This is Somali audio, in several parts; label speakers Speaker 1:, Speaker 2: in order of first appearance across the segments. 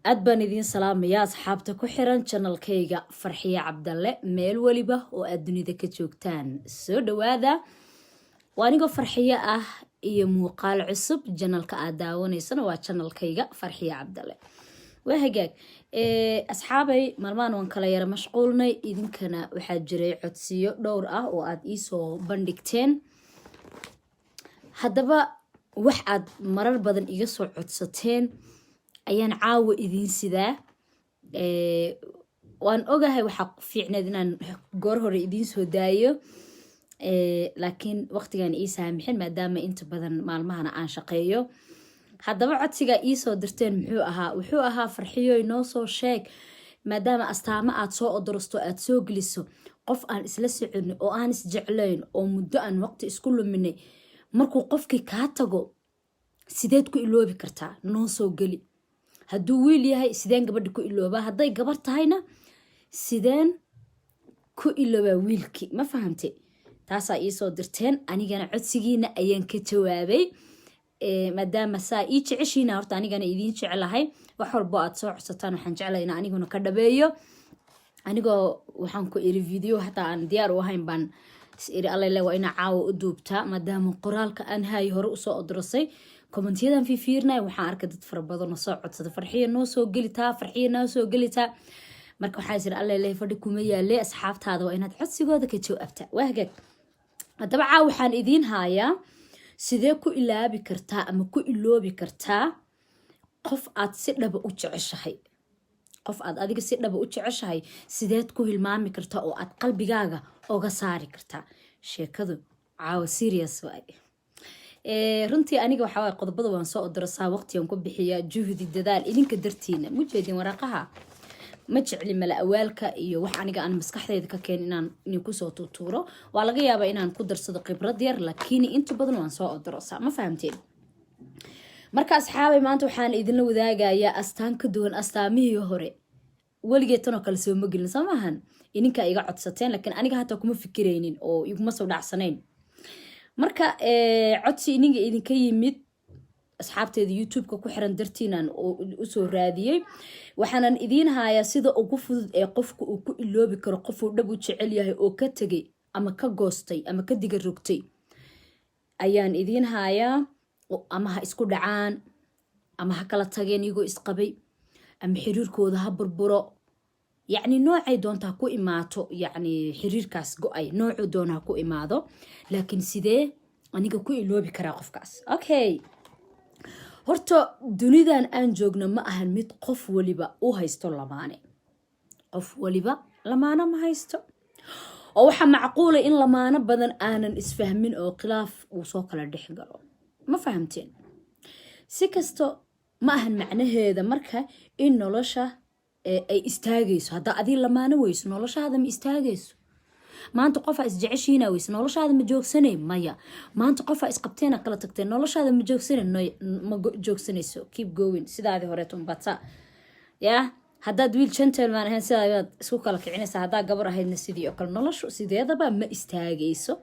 Speaker 1: Aad baan idiin salaamayaa, asxaabta ku xiran channelkayga Farxiye Cabdalle, meel weliba oo aad dunida ka joogtaan. Soo dhawaada, waa anigoo Farxiye ah iyo muuqaal cusub. Channelka aad daawanaysana waa channelkayga Farxiye Cabdalle. Waa hagaag, asxaabay, maalmahan waan kala yara mashquulnay. Idinkana waxaa jiray codsiyo dhowr ah oo aad iisoo bandhigteen. Haddaba wax aad marar badan iga soo codsateen ayaan caawa idiin sidaa. Waan ogahay, waxaa fiicneed inaan goor hore idiin soo daayo, laakiin waqtigan ii saamixin, maadaama inta badan maalmahana aan shaqeeyo. Haddaba codsigaa iisoo dirteen muxuu ahaa? Wuxuu ahaa: "Farxiyoy, noo soo sheeg, maadaama astaamo aad soo odorosto, aad soo geliso, qof aan isla soconin oo aan isjeclayn oo muddo aan waqti isku luminay, markuu qofkii kaa tago sideed ku iloobi kartaa? Noo soo geli. Hadduu wiil yahay, sideen gabadha ku iloobaa? Hadday gabar tahayna, sideen ku iloobaa wiilkii?" Ma fahamtay? Taasaa iisoo dirteen, anigana codsigiina ayaan ka jawaabay, maadaama saa ii jeceshiina horta anigana idiin jeclahay. Wax walbo aad soo codsataan waxaan jeclay in aniguna ka dhabeeyo. Anigoo waxaan ku iri video hataa aan diyaar u ahayn baan is iri, "Allele, waa inaa caawa u duubtaa," maadaama qoraalka aan haay hore usoo odrosay. Commentiyadan fiifiirnay, waxaan arkay dad fara badan oo soo codsada: "Farxiya, noo soo gelitaa. Farxiya, noo soo gelitaa." Marka waxaa is iri, "Allele, fadhi kuma yaale, asxaabtaada waa inaad codsigooda ka jawaabtaa." Waa hagaag. Haddaba caawa waxaan idiin haayaa sidee ku ilaabi kartaa ama ku iloobi kartaa qof aad si dhaba u jeceshahay. Qof aad adiga si dhaba u jeceshahay sideed ku hilmaami kartaa oo aad qalbigaaga oga saari kartaa? Sheekadu caawa serious waay. Runtii aniga waxaa waay qodobada waan soo odorosaa, waqtigan ku bixiyaa, juhdi, dadaal, idinka dartiina. Mujeedin waraaqaha, ma jecli mala awaalka iyo wax aniga aan maskaxdayda ka keen inaan kusoo tuutuuro. Waa laga yaabaa inaan ku darsado khibrad yar, laakiin inta badan waan soo odorosaa. Ma fahamteen? Marka asxaabay, maanta waxaan idinla wadaagayaa astaan ka duwan astaamihii hore. Weligeed tanoo kale sooma gelin, soo maahan? Idinkaa iga codsateen, laakiin aniga hataa kuma fikiraynin oo iguma soo dhacsanayn. Marka codsi ininga idinka yimid, asxaabteeda YouTube-ka ku xiran dartiinaan usoo raadiyey. Waxaanan idiin hayaa sida ugu fudud ee qofka uu ku iloobi karo qofuu dhab u jecel yahay oo ka tegay ama ka goostay ama ka diga rogtay ayaan idiin hayaa. Ama ha isku dhacaan, ama ha kala tageen iyagoo isqabay, ama xiriirkooda ha burburo, yacni noocay doonta ha ku imaato, yacni xiriirkaas go-ay noocuu doona ha ku imaado, laakiin sidee aniga ku iloobi karaa qofkaas? Okay, horta dunidan aan joogno ma ahan mid qof waliba u haysto lamaane. Qof waliba lamaano ma haysto, oo waxaa macquula in lamaano badan aanan isfahmin oo khilaaf uu soo kala dhex galo. Ma fahamteen? Si kasto ma ahan macnaheeda marka in nolosha ay istaagayso. Haddaa adii lamaano weyso, noloshaada ma istaagayso. Maanta qofaa isjeceshiina weyse, noloshaada ma joogsanay? Maya. Maanta qofaa isqabteena kala tagteen, noloshaada ma joogsana? Ma joogsanayso. Keep going, sidaadii horeeto umbata ya. Haddaad wiil gentleman ahayn, sidaadaad isku kala kicinaysa. Haddaa gabar ahaydna, sidii oo kale. Noloshu sideedaba ma istaagayso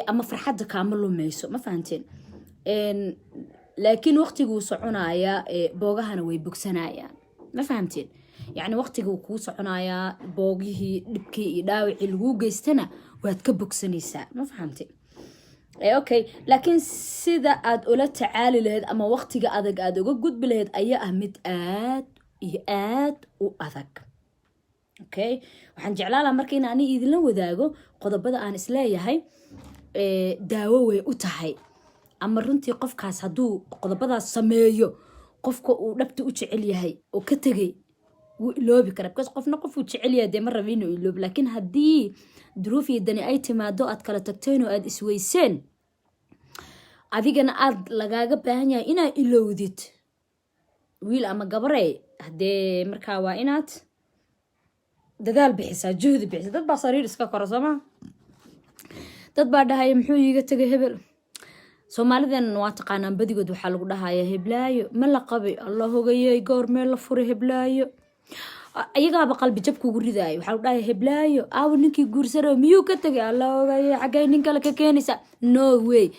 Speaker 1: ama farxadda kaama lumeyso. Ma fahanteen? Laakiin waqtiguu soconayaa, boogahana way bogsanayaan. Ma fahamteen? Yacni waqtiguu kuu soconayaa, boogihii, dhibkii iyo dhaawacii laguu geystana waad ka bogsanaysaa. Ma fahamteen? Okay, laakiin sida aad ula tacaali lahayd ama waqtiga adag aad uga gudbi lahayd ayaa ah mid aad iyo aad u adag. Okay, waxaan jeclaan lahaa marka in ani idinla wadaago qodobada aan isleeyahay daawo way u tahay, ama runtii qofkaas hadduu qodobadaas sameeyo, qofka uu dhabta u jecel yahay oo ka tegay wuu iloobi karaa, because qofna qofuu jecel yahay dee ma raba inuu iloobi. Laakiin haddii duruuf iyo dani ay timaado, aad kala tagteen oo aad isweyseen, adigana aad lagaaga baahan yahay inaad ilowdid, wiil ama gabarey, haddee markaa waa inaad dadaal bixisaa, juhdi bixisaa. Dad baa sariir iska kora, sooma? Dad baa dhahaya: "Muxuu iiga tegay hebel?" Soomaalidan waa taqaanaan, badigood waxaa lagu dhahaya: "Heblaayo ma la qabay? Alla hogayey, goor meel la furay heblaayo?" Ayagaaba qalbi jab kugu ridaayo. Waxaa lagu dhahaya: "Heblaayo aawo? Ninkii guursaro miyuu ka tegay? Alla hogayey, xaggay nin kale ka keenaysa?" No way.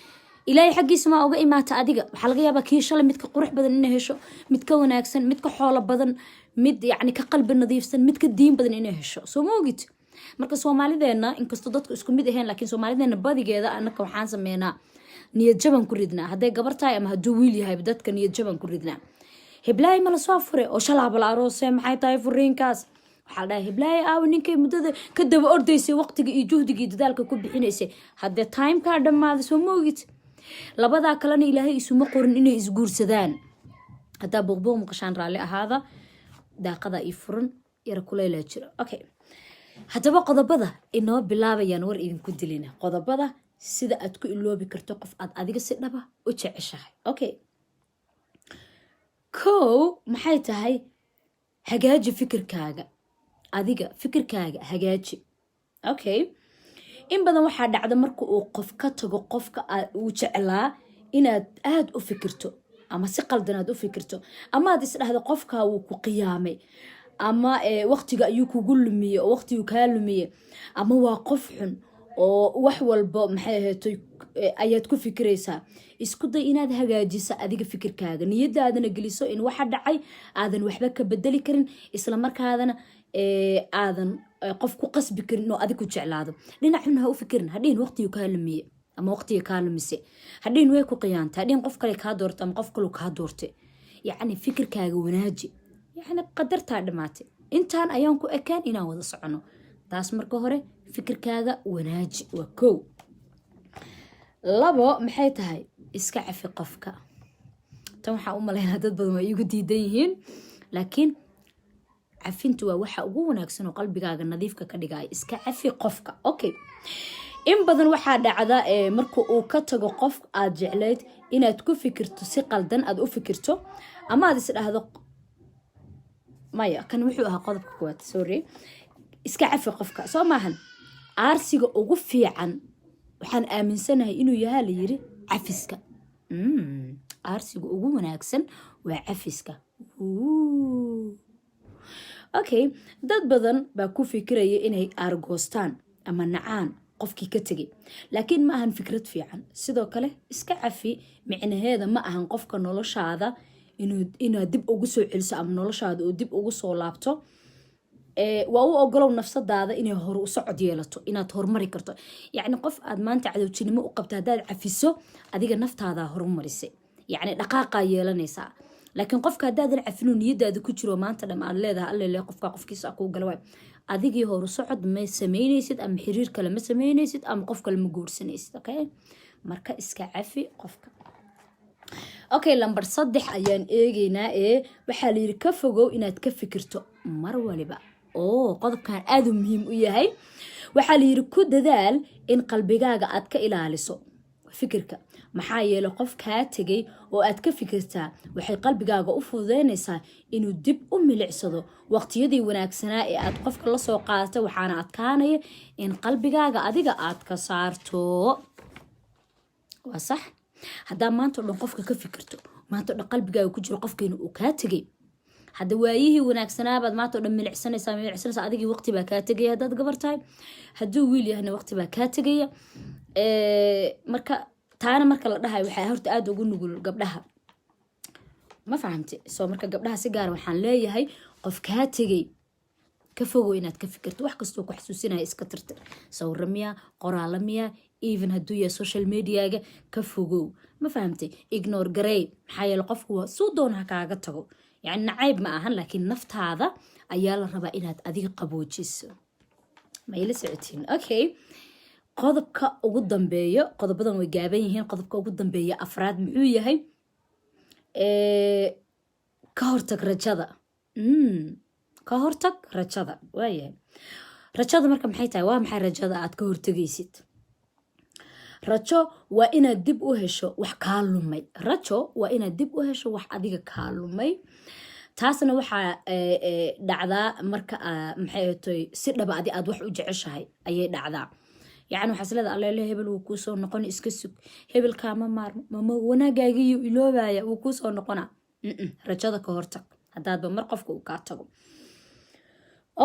Speaker 1: Ilaahay xaggiisa maa uga imaata. Adiga waxaa laga yaabaa kii shalay mid ka qurux badan inay hesho, mid ka wanaagsan, mid ka xoolo badan, mid yacni ka qalbi nadiifsan, mid ka diin badan inay hesho. Soo ma ogid? Marka Soomaalideenna, inkastoo dadku isku mid ahayn, laakiin Soomaalideenna badigeeda anaka waxaan sameynaa niyad jaban ku ridnaa. Hadday gabar tahay ama hadduu wiil yahay, dadka niyad jaban ku ridnaa. Heblaay ma lasoo fure oo shalaaba la aroose? Maxay tahay furiinkaas? Waxaa la dhahay, heblaaya aawa ninkay muddada ka daba ordaysay, waqtiga iyo juhdiga iyo dadaalka ku bixinaysay? Haddee timekaa dhammaaday. Soo ma ogid? Labadaa kalena Ilaahay isuma qorin inay isguursadaan. Haddaa buuqbuuq maqashaan, raalli ahaada, daaqada ii furan, yara kuleylaa jira. Okay, haddaba qodobada inoo bilaabayaan war idinku dilina. Qodobada sida aad ku iloobi karto qof aad adiga si dhaba u jeceshahay. Okay, kow maxay tahay? Hagaaji fikirkaaga. Adiga fikirkaaga hagaaji. Okay, in badan waxaa dhacda marka uu qof ka tago qofka uu jeclaa inaad aada u fikirto, ama si qaldan aad u fikirto, ama aad isdhahdo qofka wuu ku qiyaamay, ama waqtiga ayuu kugu lumiyey oo waqtigu kaa lumiyey, ama waa qof xun oo wax walba maxay ahaatay ayaad ku fikiraysaa. Isku day inaad hagaajiso adiga fikirkaaga, niyadaadana geliso in waxa dhacay aadan waxba ka bedeli karin, isla markaadana aadan qof ku qasbi karin oo adig ku jeclaado. Dhinac xun ha u fikirin. Hadhihin waqtigu kaa lumiye ama waqtiga kaa lumise, hadhihin way ku qiyaantay, hadhihin qof kale kaa doortay ama qof kalu kaa doortay. Yacni fikirkaaga wanaaji. Yacni qadartaa dhamaatay, intaan ayaan ku ekaan inaan wada socono. Taas marka hore fikirkaaga wanaaji, waa kow. Labo maxay tahay? Iska cafi qofka. Tan waxaa u malaynaa dad badan waa iigu diidan yihiin, laakiin cafintu waa waxa ugu wanaagsan oo qalbigaaga nadiifka ka dhigaya. Iska cafi qofka. Okay, in badan waxaa dhacda marka uu ka tago qof aad jeclayd inaad ku fikirto si qaldan aad u fikirto, ama aad isdhahdo. Maya, kan wuxuu ahaa qodobka koowaad, sorry. Iska cafi qofka soo maahan. Aarsiga ugu fiican waxaan aaminsanahay inuu yahaa la yiri cafiska. Aarsiga ugu wanaagsan waa cafiska. Okay, dad badan baa ku fikiraya inay aargoostaan ama nacaan qofkii ka tegay, laakiin ma ahan fikrad fiican. Sidoo kale iska cafi micnaheeda ma ahan qofka noloshaada inaad dib ugu soo celiso ama noloshaada uu dib ugu soo laabto. Waa u ogolow nafsadaada inay hore u socod yeelato, inaad horumari karto. Yacni qof aad maanta cadowjinimo u qabto haddaad cafiso, adiga naftaadaa horumarisay, yacni dhaqaaqaa yeelanaysaa. Laakiin qofka haddaadan cafinu, niyadaada ku jiro, maanta dham aad leedahay allele qofka qofkiisa kuu gala waay, adigii horu socod ma sameynaysid, ama xiriir kale ma sameynaysid, ama qof kale ma guursanaysid. Okay, marka iska cafi qofka. Okay, lambar 3 ayaan eegeynaa. Ee waxaa la yidhi ka fogow inaad ka fikirto mar waliba, oo qodobkan aada u muhiim u yahay. Waxaa la yidhi ku dadaal in qalbigaaga aad ka ilaaliso fikirka, maxaa yeelay qof kaa tegay oo aad ka fikirtaa waxay qalbigaaga u fududeynaysaa inuu dib u milicsado waqtiyadii wanaagsanaa ee aad qofka lasoo qaadatay, waxaana adkaanaya in qalbigaaga adiga aad ka saarto. Waa sax. Haddaa maanta o dhan qofka ka fikirto, maanta o dhan qalbigaaga ku jiro qofkiina uu kaa tegay, hadda waayihii wanaagsanaabaad maanta o dhan milicsanaysaa, milicsanaysaa. Adigii waqti baa kaa tegaya haddaad gabar tahay, hadduu wiil yahayna waqti baa kaa tegaya. Marka taana marka la dhahayo, waxaa horta aada ugu nugul gabdhaha. Ma fahamte? Soo marka gabdhaha si gaara waxaan leeyahay, qof kaa tegay ka fogow inaad ka fikirto. Wax kastoo ku xasuusinaya iska tirtir. Sawiro miya, qoraalo miya, even hadduu yahay social mediaga, ka fogow. Ma fahamtay? Ignore garey. Maxaa yeele qofku waa suu doona ha kaaga tago. Yacni nacayb ma ahan, laakiin naftaada ayaa la rabaa inaad adiga qaboojiso. Ma ila socotiin? Okay, qodobka ugu dambeeyo, qodobadan way gaaban yihiin. Qodobka ugu dambeeya, afraad, muxuu yahay? Ka hortag rajada. Ka hortag rajada, waayahay. Rajada marka maxay tahay? Waa maxay rajada aad ka hortagaysid? Rajo waa inaad dib u hesho wax kaa lumay. Rajo waa inaad dib u hesho wax adiga kaa lumay. Taasna waxaa dhacdaa marka maxay ahatoy si dhaba adi aad wax u jeceshahay ayay dhacdaa. Yacni waxaa isleedahay, alleele hebel wuu kuusoo noqon, iska sug, hebel kaama maarmo, mama wanaagaagiyo iloobaya, wuu kuusoo noqonaa. Rajada ka hortag haddaadba mar qofka uu kaa tago.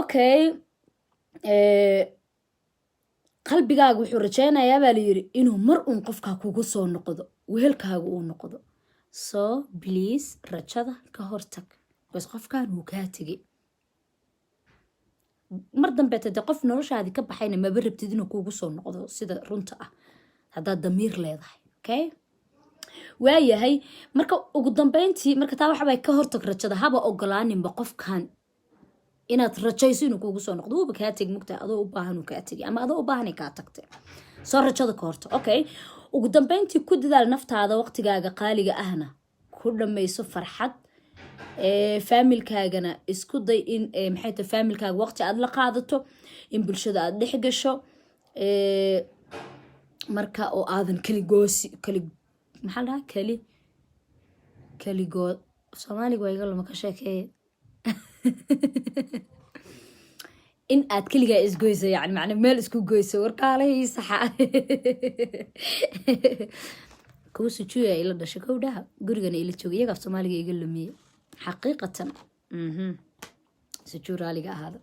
Speaker 1: Okay, Qalbigaaga wuxuu rajaynayaa, baa layiri, inuu mar uun qofkaa kugu soo noqdo, wehelkaaga uu noqdo. So please, rajada ka hortag, bas qofkan wuu kaa tegay. Mar dambeeta dee qof noloshaadii ka baxayna maba rabtid inuu kugu soo noqdo, sida runta ah, haddaad damiir leedahay. Okay, waayahay. Marka ugu dambeyntii, marka taa waxabay ka hortag rajada. Haba ogolaaninba qofkan inaad rajayso inuu kugu soo noqdo. Wuuba kaa tegi mugtahay, adoo u baahan uu kaa tegi ama adoo u baahanay kaa tagtay. Soo rajada ka horta. Okay, ugu dambeyntii, ku dadaal naftaada, waqtigaaga qaaliga ahna ku dhammayso farxad. Family-kaagana isku day in, maxay tahay, family-kaaga waqti aad la qaadato, in bulshada aad dhex gasho. Marka oo aadan keligoosi keli, maxaa la dhahaa, keli keligoo, Soomaaliga waa iga lama ka sheekeeya, in aad keligaa isgoyso, yani macna meel isku goyso. Warkaalahii saxa kuwa sujuuya ila dhashay, kowdhaha gurigana ila jooga, iyaga af Soomaaliga iga lumiyey xaqiiqatan. Sujuu raaliga ahaada.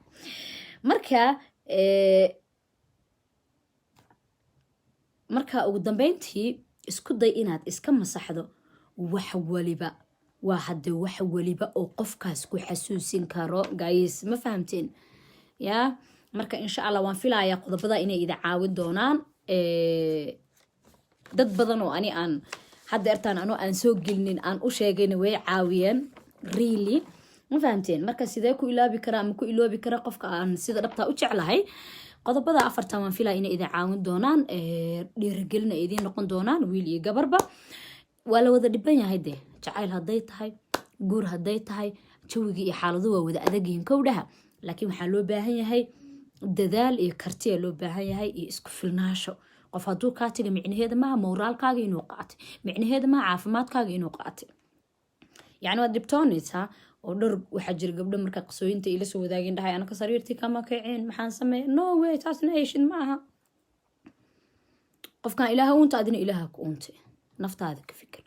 Speaker 1: Marka ugu dambeyntii, isku day inaad iska masaxdo wax waliba, waa hadde wax waliba oo qofkaas ku xasuusin karo. Guys, ma fahamteen? Ya, marka insha Allah waan filayaa qodobada inay ida caawin doonaan. Dad badan oo ani aan hadda ertaan anoo aan soo gelinin aan u sheegayna way caawiyeen, really. Ma fahamteen? Marka sidee ku ilaabi karaa ama ku iloobi kara qofka aan sida dhabtaa u jeclahay? Qodobada afartan waan filaya inay idin caawin doonaan, dhiirigelin ay idiin noqon doonaan, wiil iyo gabarba. Waa la wada dhiban yahay dee, jacayl hadday tahay, guur hadday tahay, jawigii iyo xaaladu waa wada adagyihiin, kowdhaha. Laakiin waxaa loo baahan yahay dadaal iyo kartiya loo baahan yahay iyo isku filnaasho. Qof hadduu kaa taga, micnaheeda maaha morale-kaaga inuu qaatay, micnaheeda maaha caafimaadkaaga inuu qaatay. Yacni waad dhibtoonaysaa oo dhar waxaa jira gabdho marka qasooyinta ila soo wadaageen dhahay, "Anaka sariirtii kama kicin, maxaan sameeya?" No way, taasna heshid ma aha. Qofkan Ilaaha uunta, adina Ilaaha ku uuntay. Naftaada ka fikir.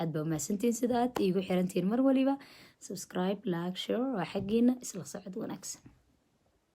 Speaker 1: Aad baa umahadsantihiin sida aad iigu xirantihiin mar waliba. Subscribe, like, share waa xaggiina. Isla socod wanaagsan.